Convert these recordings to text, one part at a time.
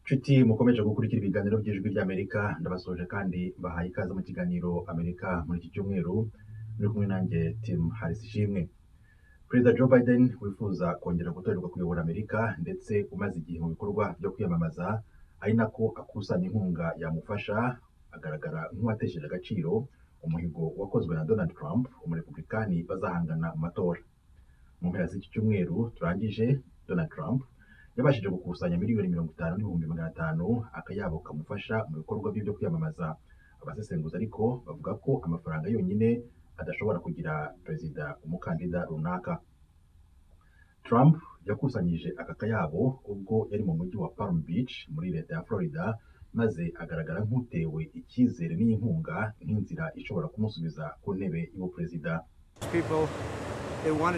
Nshuti mukomeje gukurikira ibiganiro by'Ijwi ry'Amerika, ndabasuhuje kandi mbahaye ikaze mu kiganiro Amerika muri iki cyumweru. Muri kumwe nanjye Tim Harris Ishimwe. Perezida Joe Biden wifuza kongera gutorerwa kuyobora Amerika ndetse umaze igihe mu bikorwa byo kwiyamamaza, ari nako akusanya inkunga yamufasha, agaragara nk'uwatesheje agaciro umuhigo wakozwe na Donald Trump, umurepublikani bazahangana mu matora. Mu mpera z'iki cyumweru turangije, Donald Trump yabashije gukusanya 50,500,000, akayabo kamufasha mu bikorwa bye byo kwiyamamaza. Abasesenguzi ariko bavuga ko amafaranga yonyine adashobora kugira perezida umukandida runaka. Trump yakusanyije aka kayabo ubwo yari mu mujyi wa Palm Beach muri leta ya Florida, maze agaragara nk'utewe icyizere n'iyi nkunga nk'inzira ishobora kumusubiza ku ntebe y'ubuperezida. Abantu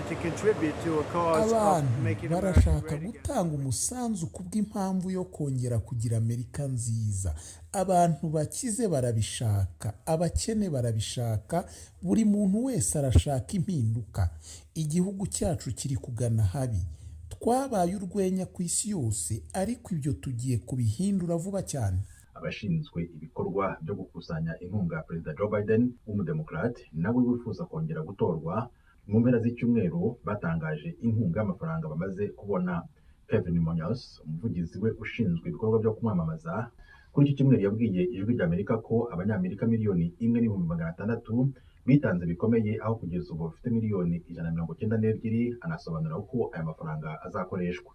barashaka gutanga umusanzu kubw'impamvu yo kongera kugira Amerika nziza. Abantu bakize barabishaka, abakene barabishaka, buri muntu wese arashaka impinduka. Igihugu cyacu kiri kugana habi. Twabaye urwenya ku isi yose, ariko ibyo tugiye kubihindura vuba cyane. Abashinzwe ibikorwa byo gukusanya inkunga ya Perezida Joe Biden w'umudemokrate nawe wifuza kongera gutorwa, mu mpera z'icyumweru batangaje inkunga y'amafaranga bamaze kubona. Kevin Munoz, umuvugizi we ushinzwe ibikorwa byo kumwamamaza, kuri iki cyumweru yabwiye Ijwi ry'Amerika ko Abanyamerika 1,600,000 bitanze bikomeye, aho kugeza ubu bafite 192,000,000. Anasobanura uko aya mafaranga azakoreshwa.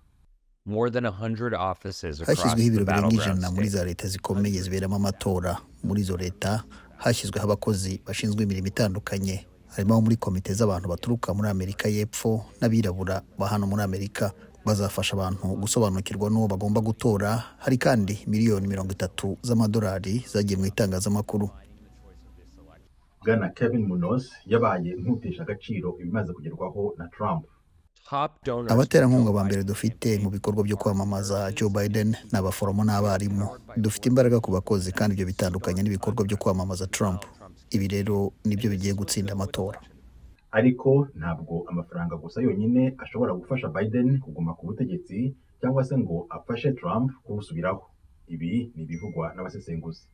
Hashyizweho ibiro birenga 100 muri za leta zikomeye ziberamo amatora. Muri izo leta hashyizweho abakozi bashinzwe imirimo itandukanye, harimo abo muri komite z'abantu baturuka muri Amerika y'Epfo n'abirabura ba hano muri Amerika, bazafasha abantu gusobanukirwa n'uwo bagomba gutora. Hari kandi 30 miliyoni z'amadolari zagiye mu itangazamakuru. Bwana Kevin Munoz yabaye nk'utesha agaciro ibimaze kugerwaho na Trump. Abaterankunga ba mbere dufite mu bikorwa byo kwamamaza Joe Biden ni abaforomo n'abarimu. Dufite imbaraga ku bakozi, kandi ibyo bitandukanye n'ibikorwa byo kwamamaza Trump. Ibi rero nibyo bigiye gutsinda amatora. Ariko ntabwo amafaranga gusa yonyine ashobora gufasha Biden kuguma ku butegetsi cyangwa se ngo afashe Trump kubusubiraho. Ibi ni ibivugwa n'abasesenguzi.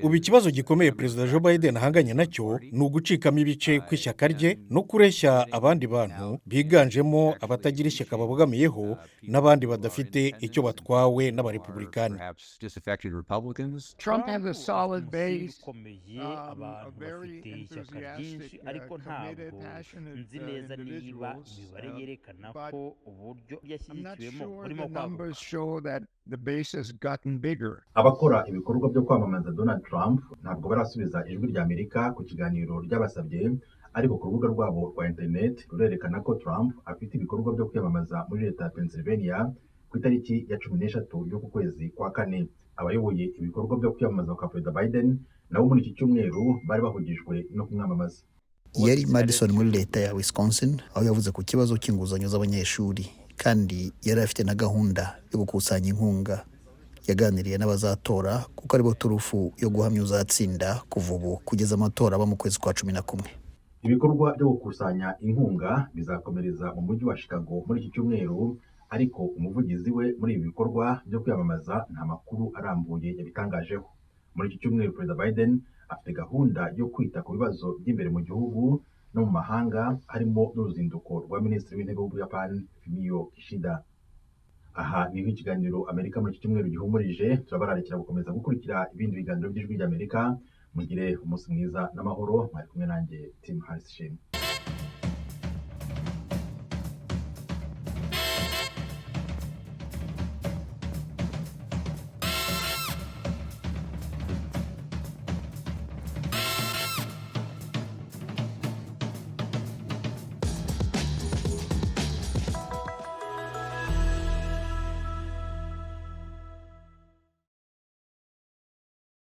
Ubu ikibazo gikomeye Perezida Joe Biden ahanganye nacyo ni ugucikamo ibice kw'ishyaka rye no kureshya abandi bantu biganjemo abatagira ishyaka babogamiyeho n'abandi badafite icyo batwawe n'abarepublikani. Ukomeye, abantu bafite ishyaka ryinshi, ariko ntabwo nzi neza niba imibare yerekana ko uburyo yashyigikiwemo burimo kwaguka. Abakora ibikorwa byo kwamamaza Donald Trump ntabwo barasubiza Ijwi ry'Amerika ku kiganiro ryabasabye, ariko ku rubuga rwabo rwa internet rurerekana ko Trump afite ibikorwa byo kwiyamamaza muri leta ya Pennsylvania ku itariki ya 13 y'uku kwezi kwa kane. Abayoboye ibikorwa byo kwiyamamaza kwa Perezida Biden nabo muri iki cyumweru bari bahugijwe no kumwamamaza. Yari Madison muri leta ya Wisconsin, aho yavuze ku kibazo cy'inguzanyo z'abanyeshuri, kandi yari afite na gahunda yo gukusanya inkunga. Yaganiriye n'abazatora kuko aribo turufu yo guhamya uzatsinda kuva ubu kugeza amatora aba mu kwezi kwa 11. Ibikorwa byo gukusanya inkunga bizakomereza mu mujyi wa Chicago muri iki cyumweru, ariko umuvugizi we muri ibi bikorwa byo kwiyamamaza nta makuru arambuye yabitangajeho. Muri iki cyumweru Perezida Biden afite gahunda yo kwita ku bibazo by'imbere mu gihugu no mu mahanga, harimo n'uruzinduko rwa Minisitiri w'Intebe w'Ubuyapani Fumio Kishida. Aha niho ikiganiro Amerika muri iki cyumweru gihumurije. Turabararikira gukomeza gukurikira ibindi biganiro by'Ijwi ry'Amerika. Mugire umunsi mwiza n'amahoro. Mwari kumwe nanjye Tim Harris Ishimwe.